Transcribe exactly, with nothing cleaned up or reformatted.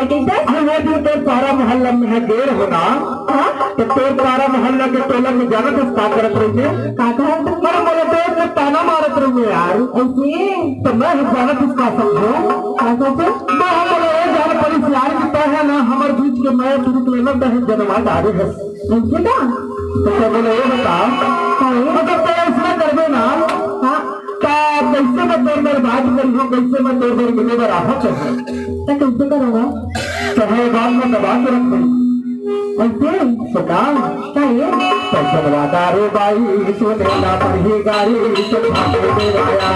अरे, वो दिन तोर पारा मोहल्ला में मैं गे रहों ना, हाँ? तो तोर पारा मोहल्ला के टोला में जानत हस का करत रहिसे? का करत रहिसे? अरे, मोला देख के ताना मारत रहिसे यार। अइसे? तो मैं जानत हस का समझों? का समझों? मैं ह बोलें, ए जान पड़िस यार कि तैं ह ना हमर बीच के मया तुरुक लेना तैं ह जनवा डारे हस। अइसे का? तो तैं मोला ए बता, हाँ। मतलब तैं अइसना करबे ना, हाँ। त कइसे मैं तोर बर बात करहूँ, कइसे मैं तोर बर मिले बर आहूँ? त कइसे करहूँ? त मैं बात में दबा के रख दूँ। अइसे? सुना। का ये? तो जनवा डारे बाई, सुने ना पड़ही गारी, सुन भागे देवाया।